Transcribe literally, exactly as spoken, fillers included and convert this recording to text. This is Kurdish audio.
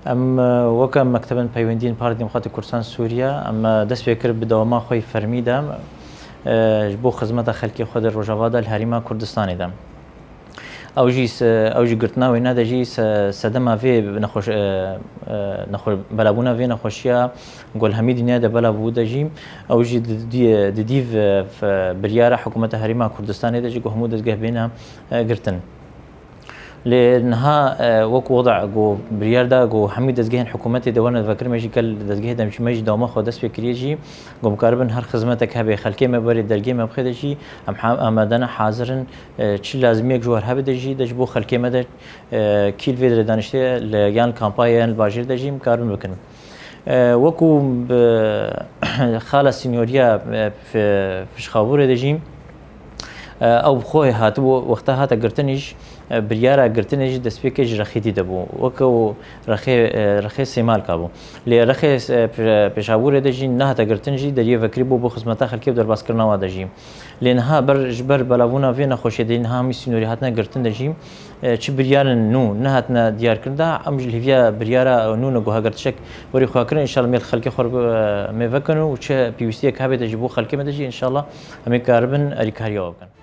Em, e, weke Mektebên Peywendiyên Partiya Demokratîk Kurdistan Sûriye, em, e, dest pê kir bi dewama xwe yê fermî de, e, ji bo xizmeta xelkê xwe di Rojava de li Herêma Kurdistanê de. Ew jî se-, ew jî girtina wêne de jî se-, sedema vê nexweş-, e, e, nexwe-, belavbûna vê nexweşiya ku li hemî dinyayê de belav bû de jî, ew jî di, di, di dîv, e, f-, biryara hikûmeta Herêma Kurdistanê de jî ku hemû dezgeh bêne, e, girtin. Lê niha, e, wek weda ku biryar da ku hemî dezgehên hikûmetê de werne vekirin, me jî gel dezgehê demjî me jî dewama xwe dest pê kiriye jî, ku bikaribin her xizmetek hebe xelkê me berê dergê me bixê de jî, em ha-, amade ne hazir in, e, çi lazimiyek ji war hebe de jî, de ji bo xelkê me de, e, kîl vê dirê daniştê li yan kampaya yan li bajêr de jî em karin bikin. E, wekû bi xala sînyoriya, e, fi-, fişxabûrê de jî, e, ew bi xwe hatibû, wexta hate girtinî jî, e, biryara girtinê jî destpêkê ji Rexîdî de bû. Weke û Rexê, e, Rexê Sêmalka bû. Lê Rexê, e, pê-, pêşabûrê de jî nehate girtin jî deriyê vekirî bû bo xizmeta xelkê û derbazkirina wan de jî. Lê niha ber, ji ber belavbûna vê nexweşiyê de niha hemî sînorî hatine girtin de jî, e, çi biryarên nû nehatine diyarkirin de, em ji hêviya biryara nû ne ku hagirtişek werî xwekirin, înşallah mêl xelkê xwe, e, me vekin û çi pêwîstiyek hebe de ji bo xelkê me de jî, înşallah, em ê karibin erîkariya we bikin.